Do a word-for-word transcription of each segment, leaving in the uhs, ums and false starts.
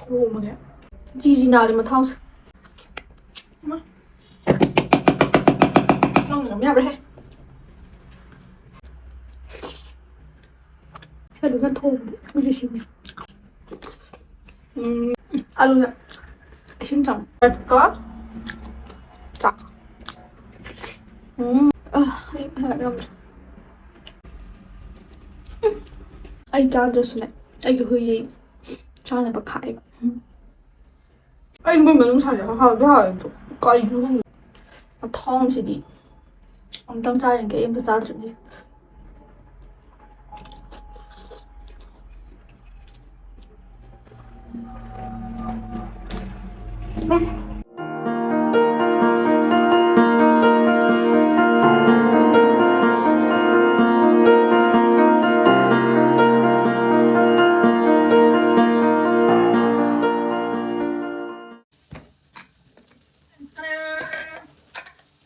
ꯊꯣꯡꯕꯅꯦ꯫ ꯖꯤꯖꯤ ꯅꯥꯔꯦ ꯃꯊꯥꯎꯁꯦ꯫ ꯏꯃꯥ꯫ ꯅꯪ ꯉꯝ ꯌꯥꯕ꯭ꯔꯥꯍꯦ? ꯁꯤ ꯑꯂꯨꯒ ꯊꯣꯡꯕꯗꯤ ꯑꯩꯈꯣꯏꯒꯤ ꯁꯤꯅꯤ꯫ ꯎꯝ, ꯑꯂꯨꯒ ꯏꯁꯤꯡ ꯆꯥꯝ꯫ ꯀ ꯆꯥꯛ꯫ ꯎꯝ, ꯑ, ꯑꯩ ꯍꯥꯏꯔꯛ ꯉꯝꯗ꯭ꯔꯦ꯫ ꯑꯩ ꯆꯥꯗ꯭ꯔꯁꯨꯅꯦ, ꯑꯩꯒꯤ ꯍꯨꯏ ꯆꯥꯅꯕ ꯈꯥꯛꯑꯦꯕ꯫ ꯎꯝ꯫ ꯑꯩ ꯃꯣꯏ ꯃꯅꯨꯡꯁꯥꯁꯦ ꯍꯥꯎꯗꯤ ꯍꯥꯎꯋꯦ ꯑꯗꯣ ꯀꯔꯤꯅꯣ ꯈꯪꯗꯦ꯫ ꯃꯊꯥꯎꯁꯤꯗꯤ ꯑꯃꯨꯛꯇꯪ ꯆꯥꯔꯤꯈꯩ ꯑꯝꯇ ꯆꯥꯗ꯭ꯔꯤꯕꯅꯤ꯫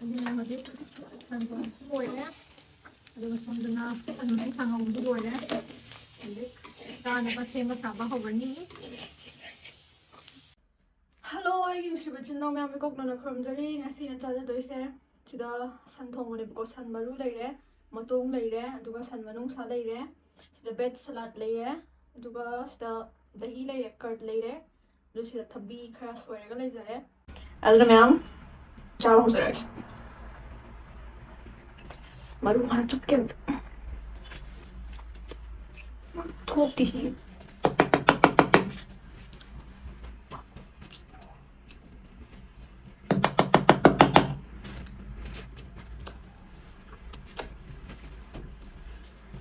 ꯑꯗꯨꯅ ꯍꯧꯖꯤꯛ ꯁꯟ ꯊꯣꯡꯕꯁꯨ ꯂꯣꯏꯔꯦ꯫ ꯑꯗꯨꯒ ꯁꯣꯝꯗꯅ ꯁꯟ ꯃꯅꯨꯡ ꯁꯥ ꯉꯧꯕꯁꯨ ꯂꯣꯏꯔꯦ꯫ ꯍꯧꯖꯤꯛ ꯆꯥꯅꯕ ꯁꯦꯝꯕ ꯁꯥꯕ ꯍꯧꯔꯅꯤ꯫ ꯍꯜꯂꯣ, ꯑꯩꯒꯤ ꯅꯨꯡꯁꯤꯕ ꯏꯆꯤꯟ ꯏꯅꯥꯎ ꯃꯌꯥꯝ, ꯏꯀꯣꯛꯅꯅ ꯈꯨꯔꯨꯝꯖꯔꯤ꯫ ꯉꯁꯤꯅ ꯆꯥꯖꯗꯣꯏꯁꯦ ꯁꯤꯗ ꯁꯟ ꯊꯣꯡꯕꯅꯦꯕꯀꯣ꯫ ꯁꯟ ꯃꯔꯨ ꯂꯩꯔꯦ, ꯃꯇꯣꯡ ꯂꯩꯔꯦ, ꯑꯗꯨꯒ ꯁꯟ ꯃꯅꯨꯡꯁꯥ ꯂꯩꯔꯦ꯫ ꯁꯤꯗ ꯕꯦꯠ ꯁꯂꯥꯗ ꯂꯩꯔꯦ, ꯑꯗꯨꯒ ꯁꯤꯗ ꯗꯍꯤ ꯂꯩꯔꯦ, ꯀꯔꯗ ꯂꯩꯔꯦ, ꯑꯗꯨ ꯁꯤꯗ ꯊꯕꯤ ꯈꯔ ꯁꯣꯏꯔꯒ ꯂꯩꯖꯔꯦ꯫ ꯑꯗꯨꯅ ꯃꯌꯥꯝ ꯆꯥꯕ ꯍꯧꯖꯔꯒꯦ꯫ ꯃꯔꯨ ꯍꯥꯟꯅ ꯆꯨꯞꯀꯦ ꯑꯝꯇ꯫ ꯊꯣꯛꯇꯦ ꯁꯤ꯫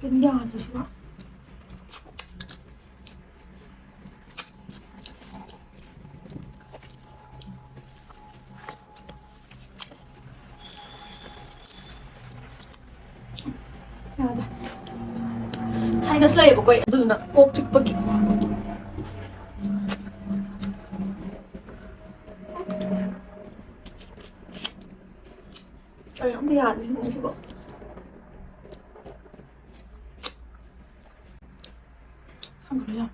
ꯀꯩꯅꯣ ꯌꯥꯗ꯭ꯔꯤꯁꯤꯕꯣ? ꯌꯥꯗꯦ꯫ ꯁꯥꯏꯅꯁ ꯂꯩꯌꯦꯕꯀꯣ ꯑꯩ, ꯑꯗꯨꯗꯨꯅ ꯀꯣꯛ ꯆꯤꯛꯄꯒꯤ꯫ ꯀꯩꯅꯣ ꯑꯝꯇ ꯌꯥꯗ꯭ꯔꯤꯁꯤꯕꯣ ꯁꯤꯕꯣ? ꯁꯪꯒꯠꯂꯨ ꯌꯥꯝ꯫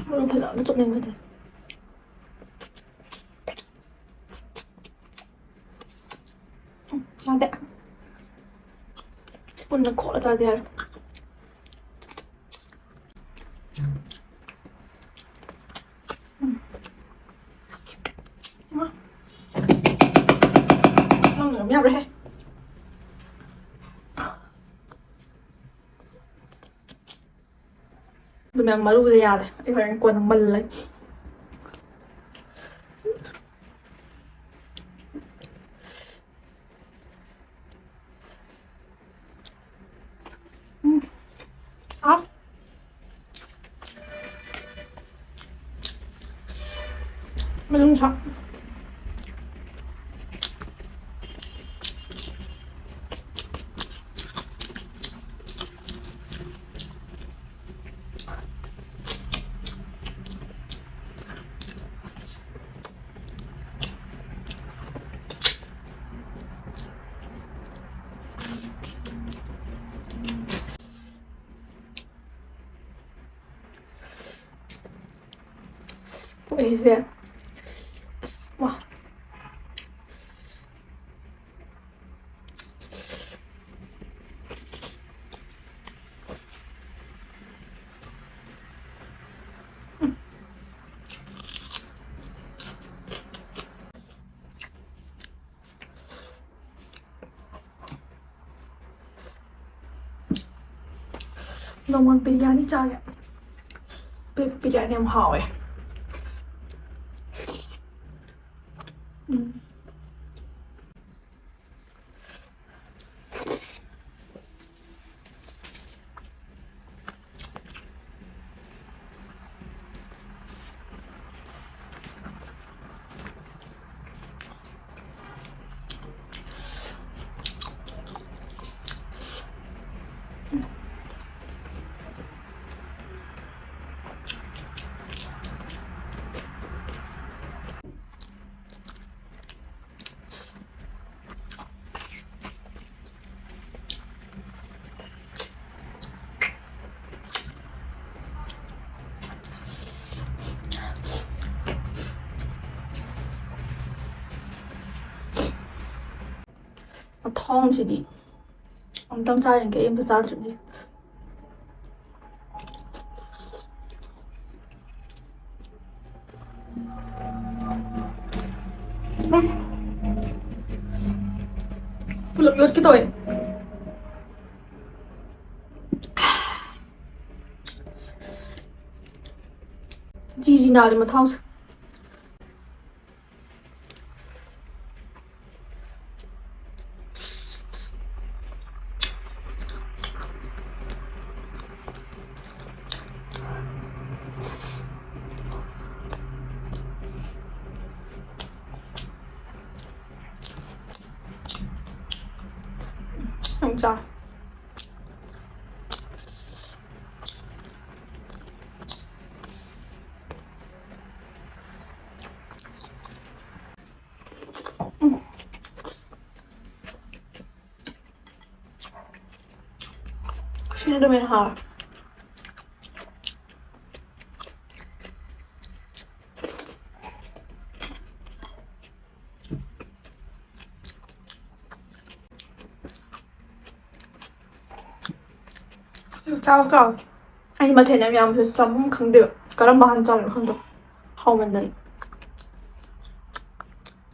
ꯃꯔꯨ ꯐꯖꯅ ꯆꯨꯞꯅꯤꯡꯕꯗꯤ꯫ ꯎꯝ, ꯌꯥꯗꯦ꯫ ꯁ꯭ꯄꯨꯟꯅ ꯈꯣꯠꯂ ꯆꯥꯗꯦ ꯌꯥꯔꯦ꯫ ꯎꯝ꯫ ꯏꯃꯥ꯫ ꯅꯪ ꯑꯗꯨꯝ ꯌꯥꯕ꯭ꯔꯥꯍꯦ? ꯑꯗꯨ ꯃꯌꯥꯝ ꯃꯔꯨꯗꯤ ꯌꯥꯗꯦ꯫ ꯑꯩ ꯍꯣꯔꯦꯟ ꯀꯣꯟꯅ ꯃꯜꯂꯒꯦ꯫ ꯎꯝ꯫ ꯍꯥꯎ꯫ ꯃꯅꯨꯡꯁꯥ꯫ ꯑꯩꯁꯦ ꯑꯁ ꯋꯥ꯫ ꯅꯣꯡꯃ ꯕꯤꯔꯌꯥꯅꯤ ꯆꯥꯒꯦ꯫ ꯕꯤ-, ꯕꯤꯔꯌꯥꯅꯤ ꯌꯥꯝ ꯍꯥꯎꯋꯦ꯫ ꯎꯝ꯫ ꯊꯣꯡꯁꯤꯗꯤ ꯑꯝꯇꯪ ꯆꯥꯔꯤꯈꯩ ꯑꯝꯇ ꯆꯥꯗ꯭ꯔꯤꯕꯅꯤ꯫ ꯄꯨꯂꯞ ꯌꯣꯠꯀꯦ ꯇꯧꯋꯦ꯫ ꯖꯤ ꯖꯤ ꯅꯥꯔꯦ ꯃꯊꯥꯎꯁꯦ꯫ ꯌꯥꯝ ꯆꯥꯎ꯫ ꯁꯤꯅ ꯑꯗꯨꯝ ꯍꯦꯟꯅ ꯍꯥꯎꯔꯦ꯫ ꯆꯥꯎ, ꯆꯥꯎ꯫ ꯑꯩ ꯃꯊꯦꯜ ꯌꯥꯝ ꯌꯥꯝꯕꯁꯦ ꯆꯥꯐꯝ ꯈꯪꯗꯦꯕ꯫ ꯀꯔꯝꯕ ꯍꯥꯟꯅ ꯆꯥꯗꯣꯏꯅꯣ ꯈꯪꯗꯦ꯫ ꯍꯥꯎꯃꯟꯗꯅ꯫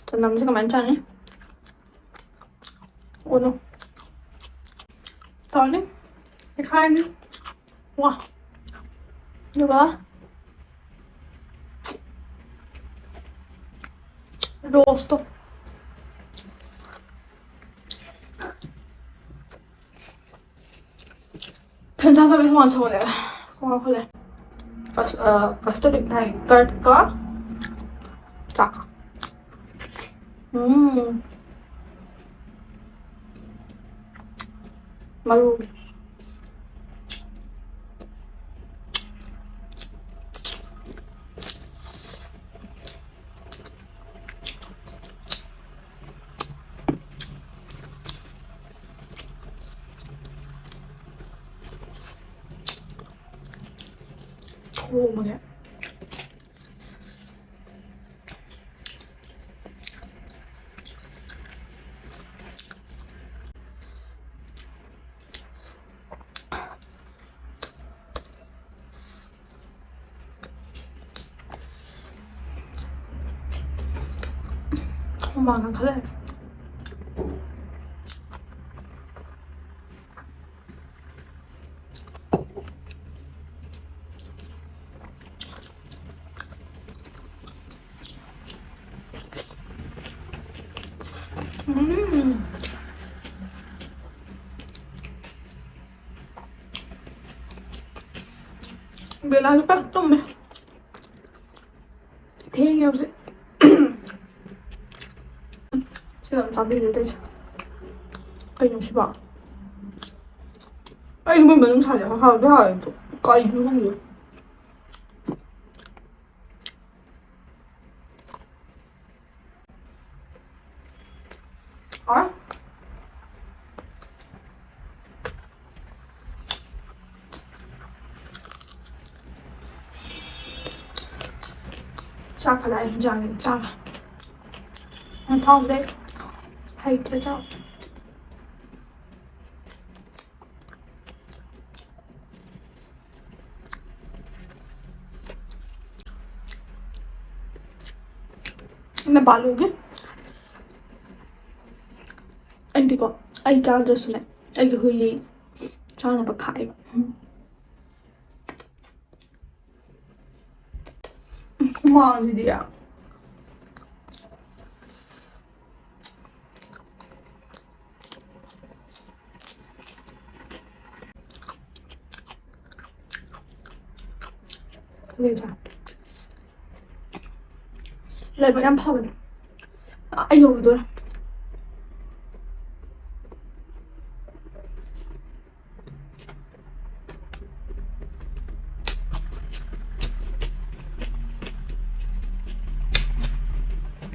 ꯆꯅꯝꯁꯦ ꯀꯃꯥꯏꯅ ꯆꯥꯅꯤ? ꯑꯣꯅꯣ꯫ ꯇꯧꯔꯅꯤ꯫ ꯃꯦꯠꯈꯥꯏꯔꯅꯤ꯫ ꯋꯥ꯫ ꯑꯗꯨꯒ ꯔꯣꯁꯇꯣ꯫ ꯐꯦꯟ ꯊꯥꯗꯕꯩ ꯍꯨꯃꯥꯡ ꯁꯧꯍꯜꯂꯦ꯫ ꯈꯣꯡ ꯍꯥꯝꯈꯠꯂꯦ꯫ ꯀꯁ-, ꯑ, custard ꯊꯥꯏ꯫ Curd ꯀ ꯆꯥꯛꯀ꯫ ꯎꯝ꯫ ꯃꯔꯨ꯫ ꯊꯣꯡꯕꯅꯦ꯫ ꯃꯥ ꯀꯥꯈꯠꯂꯛꯑꯦ꯫ ꯎꯝ꯫ ꯕꯦꯂꯥꯁꯨ ꯐꯖꯅ ꯇꯨꯝꯃꯦ꯫ ꯊꯦꯡꯉꯦ ꯍꯧꯖꯤꯛ꯫ ꯁꯤꯒ ꯑꯗꯨꯝ ꯆꯥꯕꯤꯔꯦ ꯇꯧꯔꯤꯁꯦ꯫ ꯀꯩꯅꯣ ꯁꯤꯕꯣ? ꯑꯩ ꯃꯣꯏ ꯃꯅꯨꯡꯁꯥꯁꯦ ꯍꯥꯎꯗꯤ ꯍꯥꯎꯋꯦ ꯑꯗꯣ ꯀꯩꯅꯣ ꯈꯪꯗꯦ꯫ ꯍꯥꯎꯋꯦ꯫ ꯆꯥꯛꯀ ꯂꯥꯛꯑꯦ, ꯍꯤꯟꯖꯥꯡꯒ ꯆꯥꯒ꯫ ꯃꯊꯥꯎꯗꯩ ꯍꯩꯇ꯭ꯔꯦ ꯆꯥꯛ꯫ ꯅꯄꯥꯂꯨꯒꯤ ꯑꯩꯗꯤꯀꯣ, ꯑꯩ ꯆꯥꯗ꯭ꯔꯁꯨꯅꯦ, ꯑꯩꯒꯤ ꯍꯨꯏ ꯆꯥꯅꯕ ꯈꯥꯛꯑꯦꯕ꯫ ꯎꯝ꯫ ꯍꯨꯃꯥꯡꯁꯤꯗꯤ꯫ ꯂꯩꯕ ꯌꯥꯝ ꯐꯕꯅꯦ꯫ ꯑ, ꯑꯩ ꯌꯧꯔꯨꯗꯣꯔꯦ꯫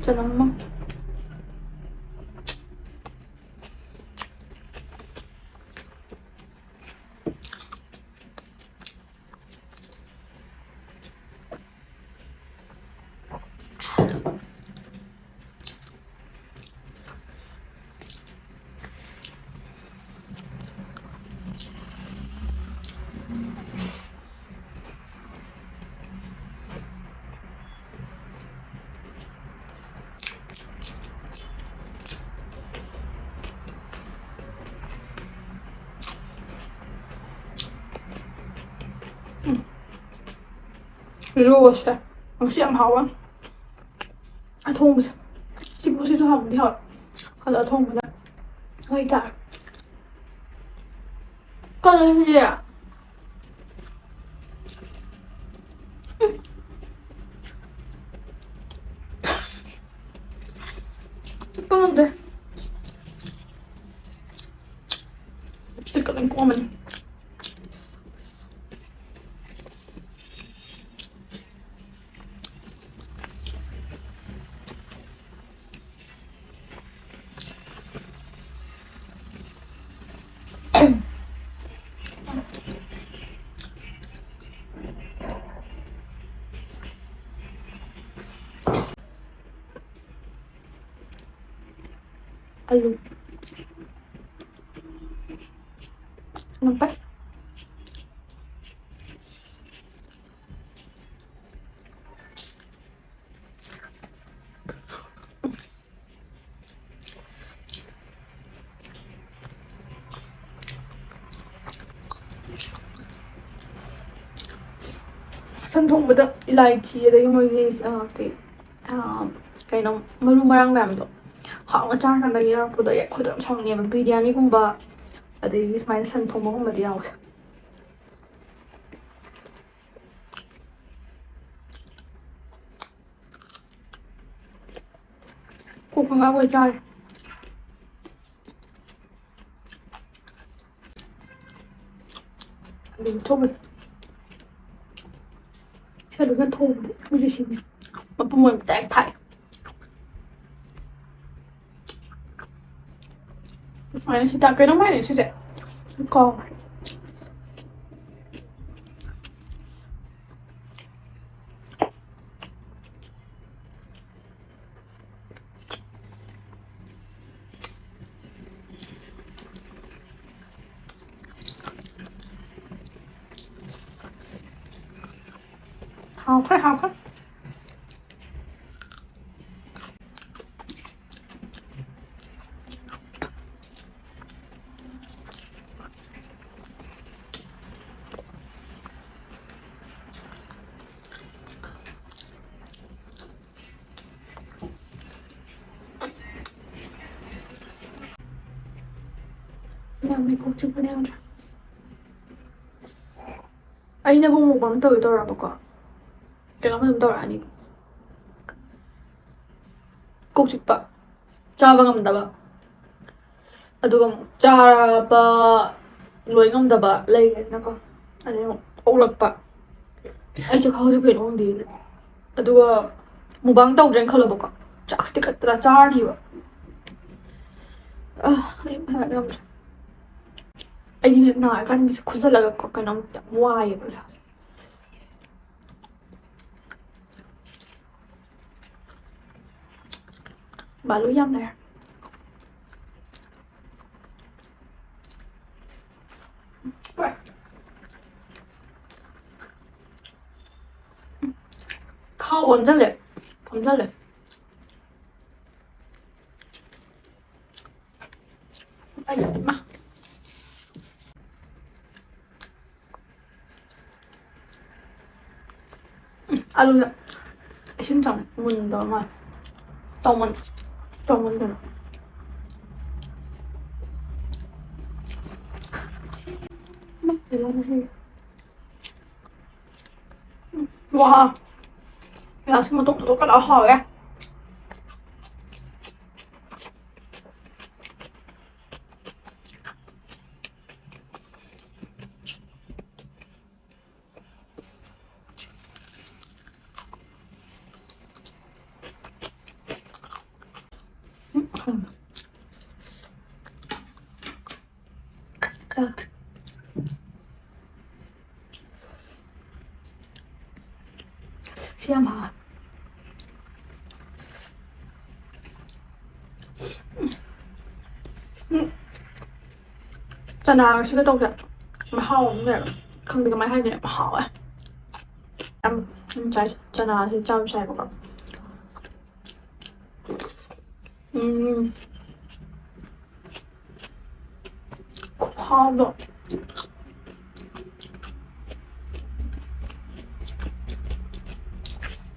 ꯆꯅꯝ ꯑꯃ꯫ ꯏꯔꯣꯁꯦ ꯉꯁꯤ ꯌꯥꯝ ꯍꯥꯎꯋꯦ꯫ ꯑꯊꯣꯡꯕꯁꯦ ꯁꯤꯕꯨ ꯁꯤꯁꯨ ꯍꯥꯎꯕꯗꯤ ꯍꯥꯎꯋꯦ꯫ ꯑꯗꯣ ꯑꯊꯣꯡꯕꯅ ꯍꯣꯏ ꯆꯥꯔꯦ꯫ ꯀꯜꯂꯦ ꯁꯤꯗꯤ꯫ ꯀꯜꯂꯝꯗ꯭ꯔꯦ꯫ ꯂꯤꯞꯁꯇꯤꯛꯀ ꯂꯣꯏ ꯀꯣꯝꯃꯅꯤ꯫ ꯑꯂꯨ꯫ ꯅꯝꯄꯩ꯫ ꯁꯟ ꯊꯣꯡꯕꯗ ꯏꯂꯥꯏꯆꯤ ꯑꯗꯒꯤ ꯃꯣꯏꯒꯤ, ꯑ, ꯀꯩ, ꯑ, ꯀꯩꯅꯣ, ꯃꯔꯨ ꯃꯔꯥꯡ ꯃꯌꯥꯝꯗꯣ ꯍꯥꯎꯅ ꯆꯥꯔꯀꯥꯟꯗ ꯌꯥꯎꯔꯛꯄꯗꯣ ꯑꯩ ꯈꯣꯏꯗꯧ ꯌꯥꯝ ꯁꯥꯎꯅꯤꯡꯉꯦꯕ꯫ ꯕꯤꯔꯌꯥꯅꯤꯒꯨꯝꯕ ꯑꯗꯒꯤ ꯁꯨꯃꯥꯏꯅ ꯁꯟ ꯊꯣꯡꯕꯒꯨꯝꯕꯗꯤ ꯌꯥꯎꯋꯦ꯫ ꯀꯣꯛꯀ ꯉꯥꯎꯒꯩ ꯆꯥꯔꯦ꯫ ꯑꯗꯨꯒ ꯊꯣꯡꯕꯁꯦ꯫ ꯁꯤ ꯑꯂꯨꯒ ꯊꯣꯡꯕꯗꯤ ꯃꯤꯗꯤ ꯁꯤꯅꯤ꯫ ꯃꯄꯨꯝ ꯑꯣꯏꯅ direct ꯊꯥꯛꯑꯦ꯫ ꯁꯨꯃꯥꯏꯅ ꯁꯤ ꯇꯥꯛ-, ꯀꯩꯅꯣꯝ ꯍꯥꯏꯅꯦ ꯁꯤꯁꯦ꯫ ꯀꯥꯎꯈ꯭ꯔꯦ꯫ ꯍꯥꯎꯈ꯭ꯔꯦ, ꯍꯥꯎꯈ꯭ꯔꯦ꯫ ꯌꯥꯝꯃꯦ, ꯀꯣꯛ ꯆꯤꯛꯄꯅ ꯌꯥꯗ꯭ꯔꯦ꯫ ꯑꯩꯅꯕꯨ mukbang ꯇꯧꯒꯦ ꯇꯧꯔꯕꯀꯣ, ꯀꯩꯅꯣꯝ ꯑꯗꯨꯝ ꯇꯧꯔꯛꯑꯅꯤ꯫ ꯀꯣꯛ ꯆꯤꯛꯄ, ꯆꯥꯕ ꯉꯝꯗꯕ, ꯑꯗꯨꯒ ꯑꯃꯨꯛ ꯆꯥꯕ ꯂꯣꯏ ꯉꯝꯗꯕ ꯂꯩꯔꯦꯗꯅꯀꯣ, ꯑꯗꯩ ꯑꯃꯨꯛ ꯑꯣꯛꯂꯛꯄ꯫ ꯑꯩ ꯆꯈꯥꯎꯁꯦ ꯀꯩꯅꯣ ꯈꯪꯗꯦ꯫ ꯑꯗꯨꯒ mukbang ꯇꯧꯗ꯭ꯔꯦꯅ ꯈꯜꯂꯣꯕꯀꯣ, ꯆꯥꯛꯁꯦ ꯇꯤꯛꯈꯠꯇꯅ ꯆꯥꯔꯅꯤꯕ꯫ ꯑ, ꯑꯩ ꯍꯥꯏꯔ ꯉꯝꯗ꯭ꯔꯦ꯫ ꯑꯩꯗꯤꯅꯦ, ꯅꯥꯔꯀꯥꯟꯗ ꯃꯤꯠꯁꯦ ꯈꯨꯖꯜꯂꯒ ꯀꯣ-, ꯀꯩꯅꯣꯝ ꯌꯥꯝ ꯋꯥꯏꯌꯦꯕ ꯏꯁꯥꯁꯦ꯫ ꯕꯥꯂꯨ ꯌꯥꯝ ꯂꯩꯔꯦ꯫ ꯊꯥꯎ ꯑꯣꯟꯁꯤꯜꯂꯦ, ꯑꯣꯟꯁꯤꯜꯂꯦ꯫ ꯑꯩ ꯏꯃꯥ꯫ ꯎꯝ, ꯑꯂꯨꯗ ꯏꯁꯤꯡ ꯆꯪ ꯃꯨꯟꯗꯕ ꯃꯥꯜꯂꯦ꯫ ꯆꯥꯎꯃꯟ-, ꯆꯥꯎꯃꯟꯗꯅ꯫ ꯏꯃꯥ, ꯀꯩꯅꯣꯝ ꯍꯦꯛ꯫ ꯎꯝ, ꯋꯥ꯫ ꯄꯤꯌꯥꯖꯀꯤ ꯃꯇꯣꯛꯇꯣ ꯀꯩꯅꯣ ꯍꯥꯎꯋꯦ꯫ ꯁꯤ ꯌꯥꯝ ꯍꯥꯎꯋꯦ꯫ ꯎꯝ꯫ ꯆꯅꯥꯒꯁꯤꯒ ꯇꯧꯕꯁꯦ ꯃꯍꯥꯎ ꯑꯃ ꯂꯩꯔꯦ꯫ ꯈꯪꯗꯦ ꯀꯃꯥꯏꯅ ꯍꯥꯏꯗꯣꯏꯅꯣ, ꯌꯥꯝ ꯍꯥꯎꯋꯦ꯫ ꯌꯥꯝ, ꯌꯥꯝ ꯆꯥꯏ꯫ ꯆꯅꯥꯁꯤ ꯆꯥꯕꯁꯨ ꯌꯥꯏꯕꯀꯣ꯫ ꯎꯝ꯫ ꯈꯨꯍꯥꯎꯗꯣ꯫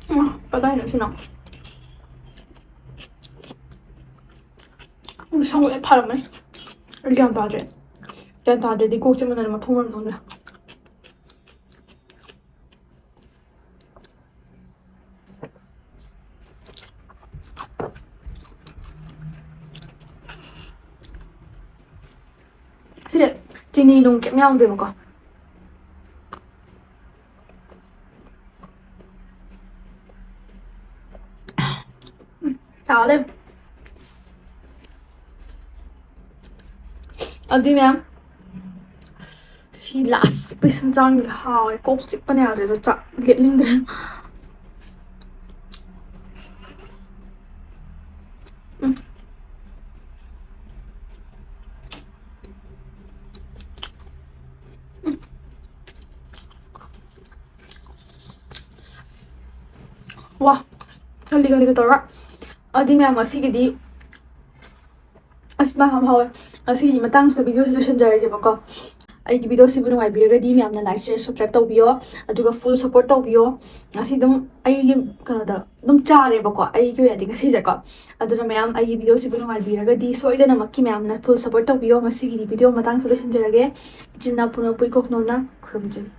ꯎꯝ, ꯀꯗꯥꯏꯅꯣ ꯁꯤꯅ? ꯎꯝ, ꯁꯪꯒꯣꯝ ꯂꯣꯏ ꯐꯥꯔꯝꯃꯅꯤ꯫ ꯑꯩ ꯒ꯭ꯌꯥꯟ ꯇꯥꯗ꯭ꯔꯦ꯫ ꯒ꯭ꯌꯥꯟ ꯇꯥꯗ꯭ꯔꯗꯤ ꯀꯣꯛ ꯆꯤꯛꯄꯅ ꯃꯊꯣꯡ ꯃꯔꯝ ꯈꯪꯗ꯭ꯔꯦ꯫ ꯁꯤꯁꯦ ꯆꯤꯅꯤ ꯅꯨꯡ ꯀꯩꯝ ꯌꯥꯎꯗꯦꯕꯀꯣ꯫ ꯎꯝ, ꯇꯥ ꯂꯩꯔꯦ꯫ ꯑꯗꯨꯏ ꯃꯌꯥꯝ ꯁꯤ ꯂꯥꯁ ꯄꯤꯁ ꯃꯆꯥꯡꯗꯤ ꯍꯥꯎꯋꯦ꯫ ꯀꯣꯛ ꯆꯤꯛꯄꯅ ꯌꯥꯗ꯭ꯔꯦ꯫ ꯑꯗꯣ ꯆꯥꯛ ꯂꯦꯞꯅꯤꯡꯗ꯭ꯔꯦ꯫ ꯎꯝ꯫ ꯎꯝ꯫ ꯋꯥ, ꯀꯜꯂꯤ ꯀꯜꯂꯤꯒ ꯇꯧꯔ꯫ ꯑꯗꯨꯗꯤ ꯃꯌꯥꯝ ꯉꯁꯤꯒꯤꯗꯤ ꯑꯁ, ꯃꯥ ꯌꯥꯝ ꯍꯥꯎꯋꯦ꯫ ꯉꯁꯤꯒꯤ ꯃꯇꯥꯡꯁꯤꯗ ꯚꯤꯗꯤꯑꯣꯁꯤ ꯂꯣꯏꯁꯤꯟꯖꯔꯒꯦꯕꯀꯣ꯫ ꯑꯩꯒꯤ ꯚꯤꯗꯤꯑꯣꯁꯤꯕꯨ ꯅꯨꯡꯉꯥꯏꯕꯤꯔꯒꯗꯤ ꯃꯌꯥꯝꯅ like, share, subscribe ꯇꯧꯕꯤꯌꯣ꯫ ꯑꯗꯨꯒ full support ꯇꯧꯕꯤꯌꯣ꯫ ꯉꯁꯤ ꯑꯗꯨꯝ ꯑꯩꯒꯤ ꯀꯩꯅꯣꯗ ꯑꯗꯨꯝ ꯆꯥꯔꯦꯕꯀꯣ, ꯑꯩꯒꯤ ꯑꯣꯏꯅꯗꯤ ꯉꯁꯤꯁꯦꯀꯣ꯫ ꯑꯗꯨꯅ ꯃꯌꯥꯝ ꯑꯩꯒꯤ ꯚꯤꯗꯤꯑꯣꯁꯤꯕꯨ ꯅꯨꯡꯉꯥꯏꯕꯤꯔꯒꯗꯤ ꯁꯣꯏꯗꯅꯃꯛꯀꯤ ꯃꯌꯥꯝꯅ full support ꯇꯧꯕꯤꯌꯣ꯫ ꯉꯁꯤꯒꯤꯗꯤ ꯚꯤꯗꯤꯑꯣ ꯃꯇꯥꯡꯁꯤꯗ ꯂꯣꯏꯁꯤꯟꯖꯔꯒꯦ꯫ ꯏꯆꯤꯟ ꯏꯅꯥꯎ ꯄꯨꯝꯅꯃꯛꯄꯨ ꯏꯀꯣꯛ ꯅꯧꯅ ꯈꯨꯔꯨꯝꯖꯔꯤ꯫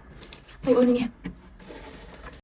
ꯑꯩ ꯑꯣꯏꯅꯤꯡꯉꯦ꯫